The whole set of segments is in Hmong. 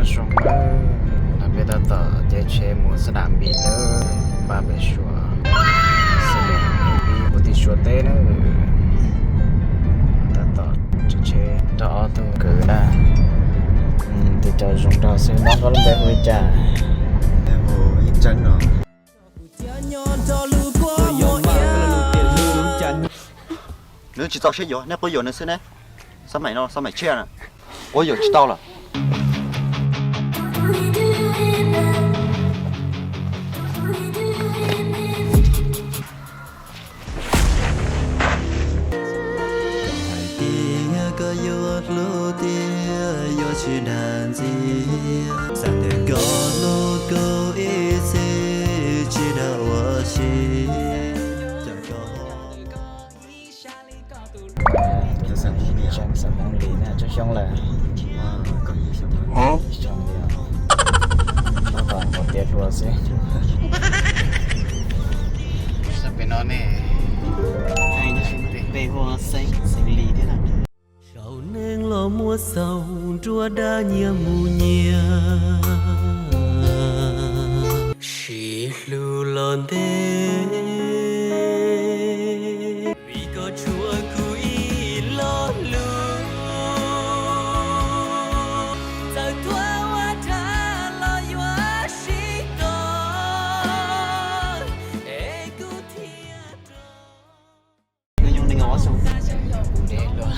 Zoo nawb, no peb tab tom caij tsheb mus xab nam npis nawb, npaj pem Suav, xab nam npis puag tim Suav teb nawb. Tab tom caij tsheb nrog ob tug kwv na, tig cov zoo nraug xwb, nyob koj lub npe hu li cas? Hu Yeej Tseeb no. Nws tsis txaus siab yuav, nej quab yuam nws xwb ne. Xab maim no, xab maim tshiab na, quab yuam tsis tau lawm. Hais tias koj yuav hlub tiag yuav tsis dag ntxias, xav tias koj hlub kuv ib txhis tsis dag ua si. Xeem Hmoob Lis na, tsawg xyoo lawm? Xyoo li os. Tab tom nkaus tiav hluas xwb. Sab pem no ne, pem hu Xeem, Xeem Lis thiab na. Saum neeg los muab xaus nruab dab nyias mus nyias, sib hlub los ntev, vim koj tshuav kuv ib lo lus, txawm tuag ua dab los yuav sib tog, es kuv thiaj rov. Deb luaj.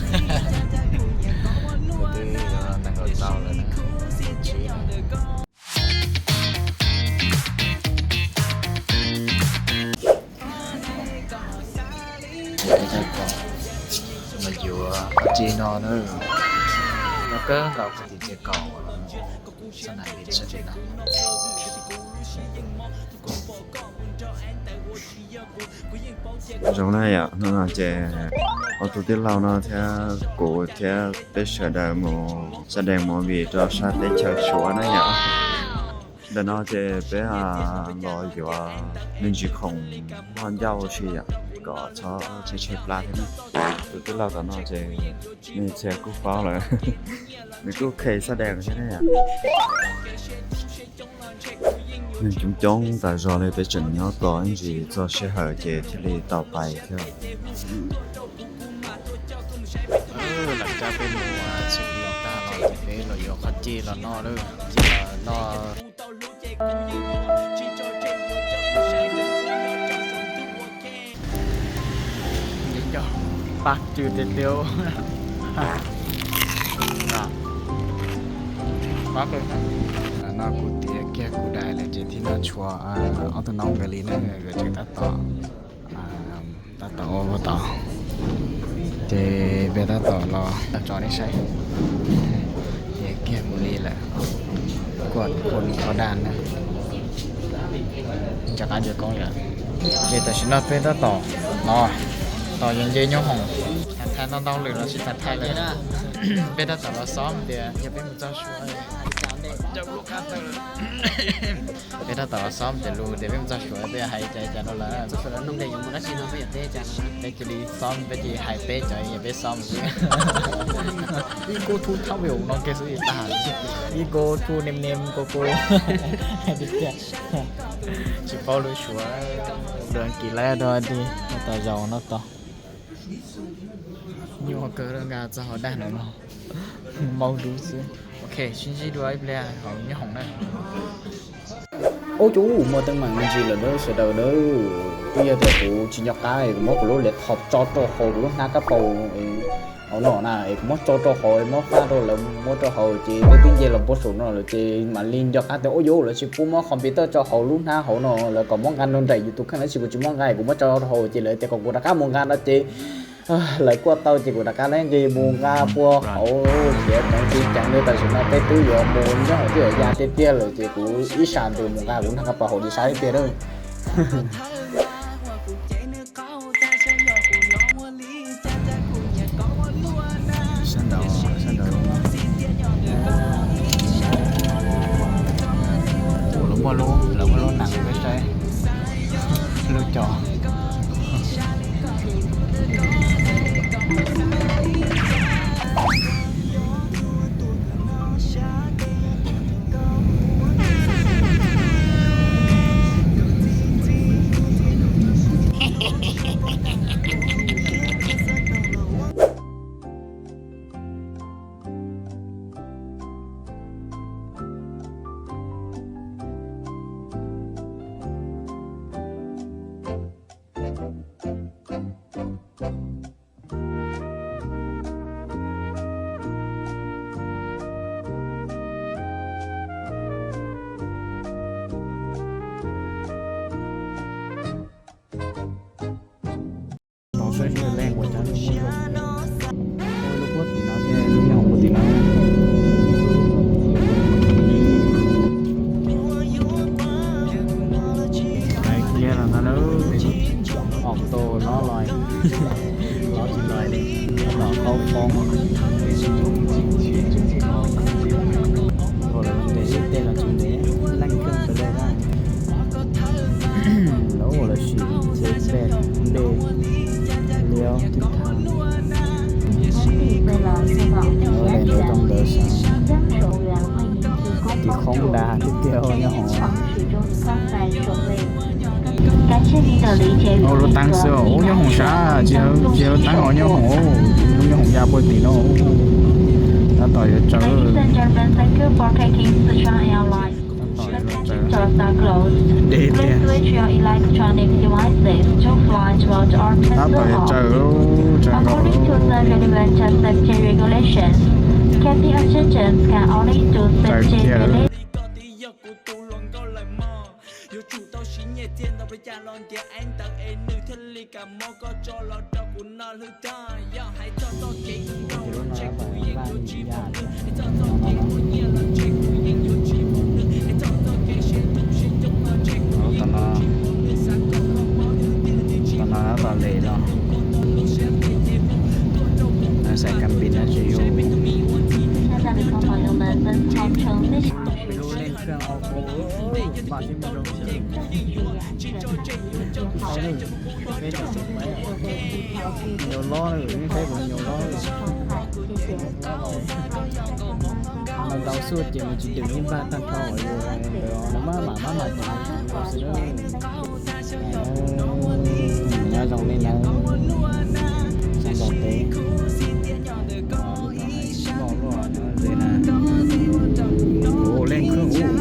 Kuv twb yuav nees nkaum rau lawm na. Los yuav qhov txij no na, nyob kawg nkaus puag tim tsev kaum, xab nam npis tshaj li no. Zoo na yom, hnub no ces ob tug tij laug no thiab kuv thiab peb sawv daws mus sab dees movie rau sab teb chaws Suav na yom. Ntawm no ces peb los yuav me ntsis khoom noj ncauj ua si yom, kom txhob tshaib tshaib plab thiab na. Tus tij laug tom no ces nws txhia kuj paub lawm, nws kuj kheev sab dees thiab na yom. Neeg coob coob tas zog li, peb tseem nyob tos ib ntsis txog sij hawm ces thiaj li tau pais thiab. Lam cab peb mus txhim tag los ces peb los yuav qhov cij los noj lawm, cij los noj. Pab cw tiag tiag. No kuv tiav kiag kuv daim lawm ces thiaj noj tshuav ob tug noob nkawd li na, nkawd tseem tab tom, tab tom ua ua tau. Ces peb tab tom los tso nej saib. Tiav kiag kuv li lawm, kuj ua li qhov daj na. Rov qab cov koob yom. Ces tam sim no peb tab tom los tos yeej nce nyob hoom, tham thaij ntau ntau lwm los tsis tham thaij lawm. Peb tab tom los xob tias yog peb mus txog Suav, peb tab tom los xob tias lus tias peb mus txog Suav peb hais cas cas rau lawv. Peb cia li xob, peb cia li hais peb cov yog peb xob xwb. Ib kub thub thab vim no kiag xwb tag, ib kub thub nem nem kub kub. Tsis paub lus Suav, lus Askiv lawm rau ti, tau zaus no tau. Nyuaj kawg nkag txog hauv daj no no, maub dub xwb. Ok, sib ntsib dua ib pliag hauv nyob hoom na. Ub, cov muaj teeb meem me ntsis lawm nawb sawv daws nawb. Twb yog tias kuv tsis nco qab es kuv muab kuv lub laptop tso rau hauv kuv lub hnab kab paus, hauv no na, es kuv muab tso rau hauv, muab faj rau lawv muab rau hauv ces peb twb nce los puag saum no lawm ces mam li nco qab tias ub, yuav lawv tsis pub muab computer tso hauv lub hnab hauv no, lawv kom muab nqa nrog nraim yus tus kheej, tab sis kuv tsis muab nqa, kuv muab tso rau hauv ces lawv tias kom kuv rov qab mus nqa no ces lawv kuaj tau ces kuv rov qab lab nqis mus nqa puag hauv thiab. Txaus ntshai ceev li, tam sim no peb twb yuav mus nyob hauv twb yuav ya tiag tiag lawm ces kuv ib sas ntws mus nqa kuv nag kab paus hauv li saib tiag na. Sab nraud, sab nraud. Kuv lawv muaj lub, lawv muaj lub nees peb saib. Lub cov. Ntas tiag tiag, nyob hoom. Ua lub teeb xwb, ua nyob hoom sav, tsis yog lub teeb, ua nyob hoom, lub nyob hoom ya puag tim no. Tab tom yuav tsaws. Tab tom yuav tsaws. Deb tiag. Tab tom yuav tsaws, tsaws nkaus. Tsaws kiag. Yog kuv tus hluas nkauj lawm mog, yuav tsum tau siv nyiaj txiag ntau li cas los ntiav ev ntawv es nws thiaj li kam muab koj tso los rau kuv noj lwm tag. Yog hais txog txoj kev zoo nkauj los ntshe kuv yeej yuav tsis npaum nws, hais txog txoj kev muaj nyiaj los ntshe kuv yeej yuav tsis npaum nws, hais txog txoj kev siab ntuj siab coob los ntshe kuv yeej yuav tsis npaum nws, xav kom koj paub twg twg nws tsis npaum nws, nws muaj txoj lub siab ntev ces hu tuaj rau kuv, kuv mam li txhom saib peb tus me ua ntxim. Nyuag lob, yeej saib kuv nyuag lob. Mas ntau xwb ces nws tsis dwm ib npaj tag nrho, ntawd los maj mam maj mam tus xwb na. Nyob zoo li ntawd, sawv daws peb loj luaj ze na. Ua leej khwb ub.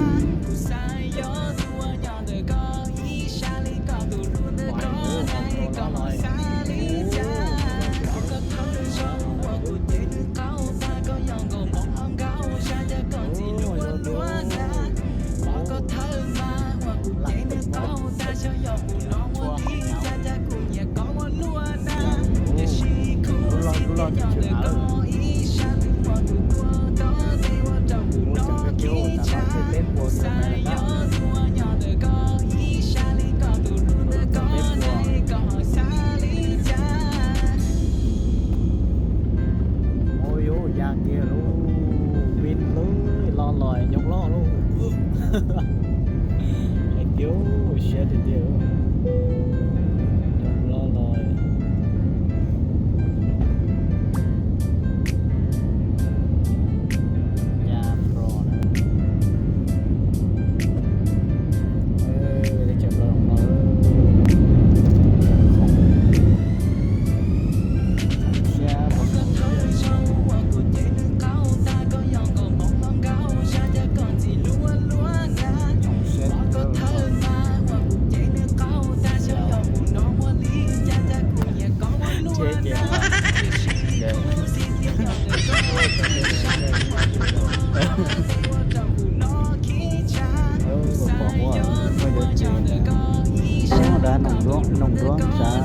Ua yuav ya kiag lauj, pib hlwb los los nyob loj lauj. Hais tias siab tiag tiag, nyob loj los. Ya pro na. Teb chaws Nplog no. Siab. Tsheb ces pom ua muaj yuav tsev ntawd, tab noog duab sav.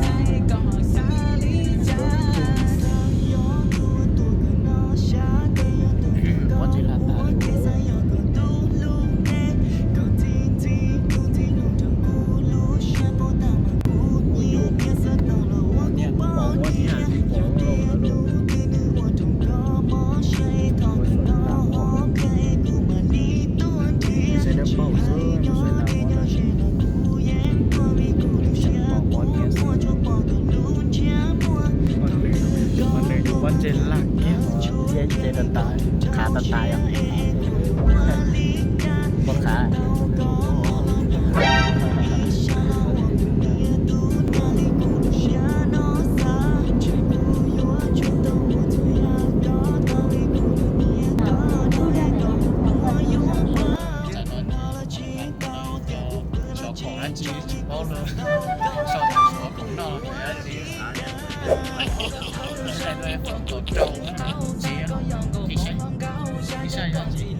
Pob ntseg laj kiag, qhav tas tas yom. Pob qhav. Tsis paub lawm, sau tus tshuav koom noj los dab tsi, saib tuaj ib qho tau rau ntxiv, ib sab yog tsis.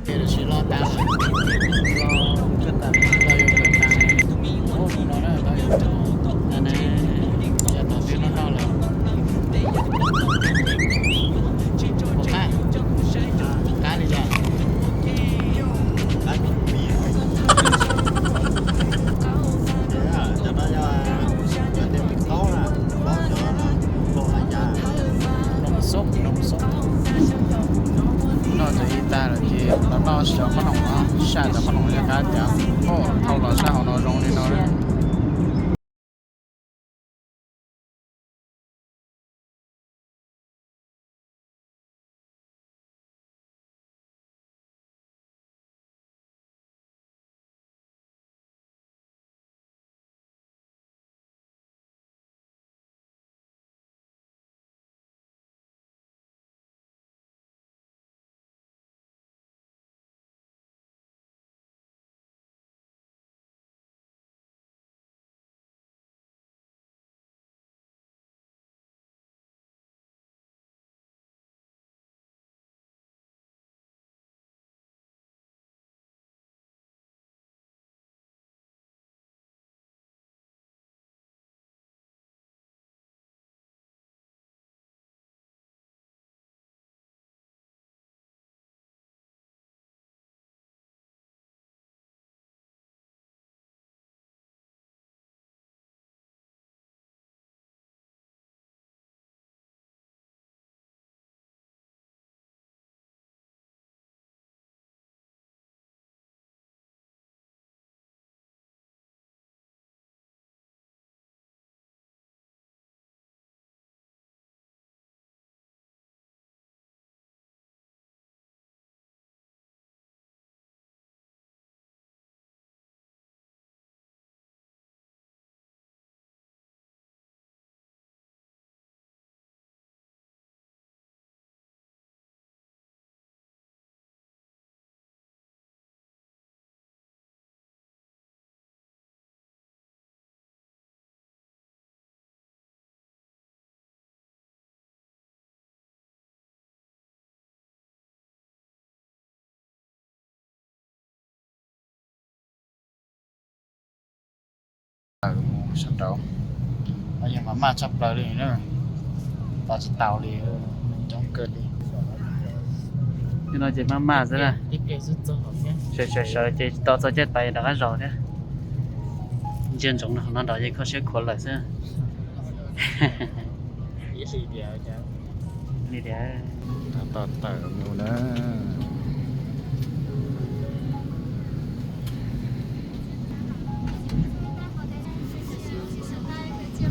Los tsis los tas, los kawg tas li, tau yuav kawg tas. Ua mus no na, tau yuav kawg tas na, yav tau twb noj noj lawm. Ua qab, qab li cas? Noj xoob, noj xoob. Noj cov ib tag lawm ces los noj cov qhob noom no, saj cov qhob noom yog qab tias, thauj los saj hauv no zoo li no. Tawm mus sab nraud, yog mas maj tshaj plaws li na, tos tsis tau li, coob kawg li. Nim no ces maj maj xwb na, sawv sawv sawv ces tsis tau txog caij tais rov qab zaum thiab. Ntsia ntsoov no nrad ces kho siab khuav lawm xwb. Li tias, tos tawm mus na.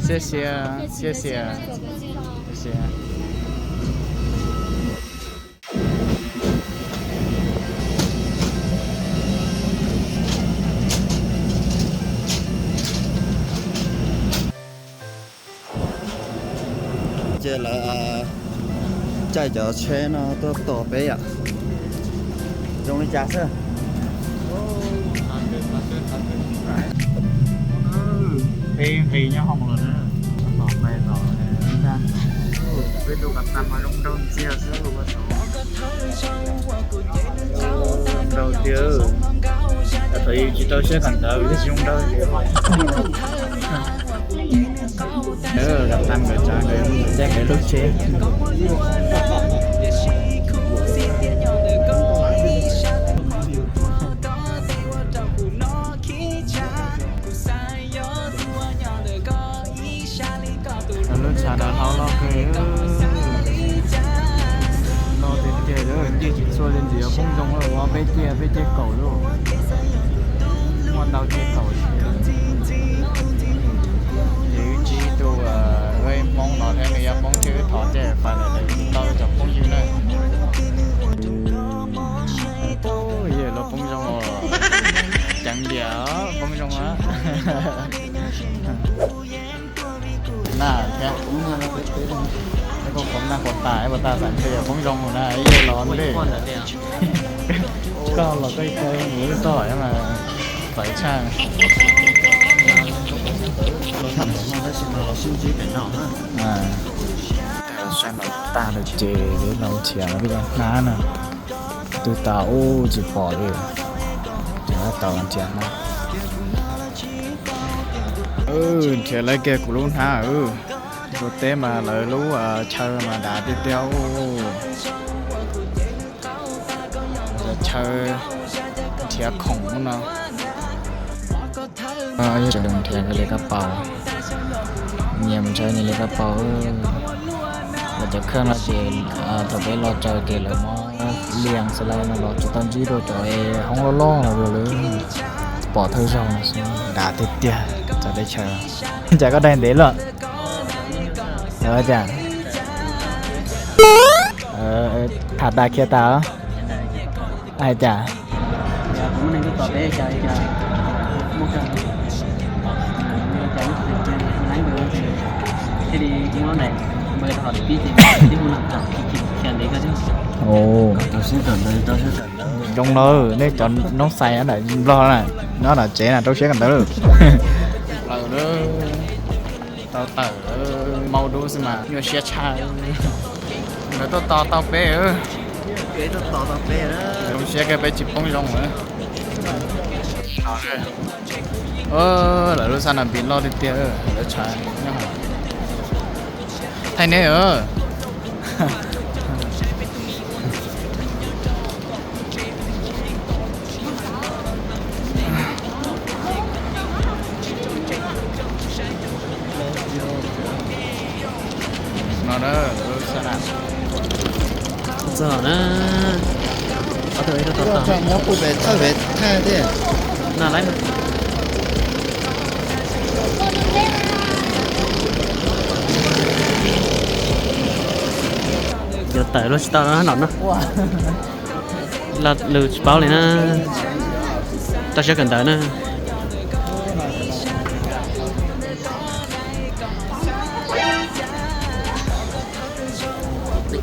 Xiab xiab, xiab xiab, xiab xiab. Ces lawv caij cov tsheb no tuaj tos peb yom. Zoo li cas xwb? Peb nqis nyob hauv lawm na, tos pais los, peb tus qab tas mas zoo nraug ntxiag xwb. Zoo nraug tiag, thaum yus tsis tau siab kawm ntawv yus thiaj tsis zoo nraug. Qab tas nkawd tsav nkawd caij nkawd lub tsheb. Lub tshav dav hlau loj kawg, loj tiag tiag, nce tsis txhua li, ntxim yuav poob zoo, ua peb tiag peb tiag kaum lub, muaj ntau tiag kaum. Ces wb ntsib tus Hmoob no thiab nws yuav poob thiab wb thov caij fais lawm nws tsis tau cov phooj ywg na. Yog lub poob zoo os, ceev tiag poob zoo a. Na thiab, koj qhuav nag qhuav tas, ib puas tas xav ntshe yuav poob zoo na, ib yam los ntej. Koj los koj ib tug mus lub toj mas txawv tshaj. Sab no tag lawm ces yuav los nrhiav peb cov hnab na. Twb tas ub tsis pom li, ces tab tom nrhiav hnab. Nrhiav lawv kiag kuv lub hnab. Ntuj teb mas lawv lub chaw mas dav tiag tiag. Chaw nrhiav khoom no. Yog nrhiav nqi li kab paus, nyias mus ntshaw nyias li kab paus. Lawv cov kheej no ces thaum peb los tsaws ces lawv muab lias xwb, lawv no los tsis tau ntsib dua cov hoob loj loj no li. Pom thawj zaug no xwb, dav tiag tiag txog teb chaws. Cas koj daig ntev luaj? Cas tham tas khiav tas hais cas? Zoo no, nej cov noob xais nyob nram Nplog na, nyob nram tsev na rau siab kawm ntawv. Plaws, tau tawm, mau dub xwb mas nyuaj siab tshaj. Lawv tuaj tos tau peb, zoo siab kiag peb tsis poob zoo lawm. Lawv lub xab nas npis loj tiag tiag, lawv tshav nyob hauv. Thaij neb. No, txog na. Nyob pub pem thawj pem thaj thiab. No lawm. Yuav tawm los tsis tau no no. Lus tsis paub li na. Rau siab kawm ntawv na.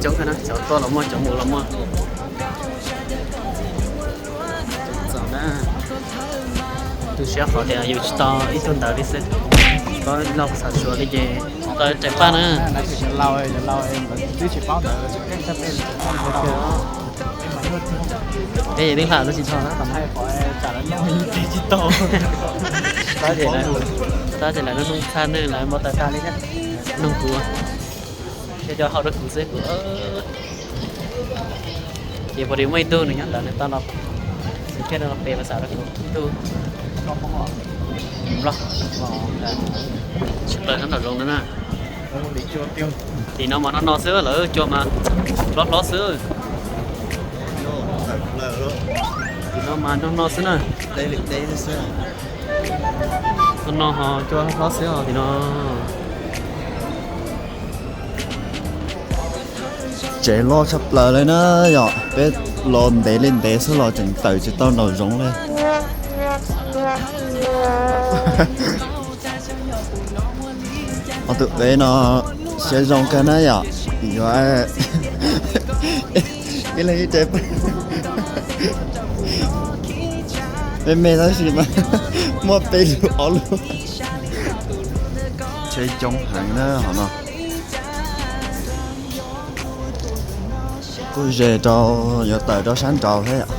Coob kawg na, cov tuaj los muaj, cov mus los muaj. Txaus na. Tu siab qhov tias yus tsis tau ib tug ntawv li xwb, tsis paub loj xav suav li ces tau raws paj na. Peb yeej twb hla lub tsis tho na. Tab sis lawv noog txha neeg lawv npau taws tag li thiab. Noog kuv, ces cov haus rau kuv xwb kuv. Ces puas di muaj ib tug nws nyob ntawd nws tau los, nws thiaj los pes pas xav rau kuv ib tug Nplog. Tsis plaws sab nraum zoov ntawd na. Tim no mas no no xwb, lawv cua mas hlob hlob xwb. Tim no mas no no xwb na. No no ho cua hlob xwb os tim no. Tsev loj tshaj plaws li na yom, peb los ntev li ntev xwb los tseem tawm tsis tau nraum zoov li. Ob tug peb no siab zoo kawg na yom, yuav ib leeg ib tsev. Me me tab sis mas muaj peb lub ob lub. Tsheb coob heev na hov no. Kuj ze rau, yuav tawm rau sab nraud thiab yom.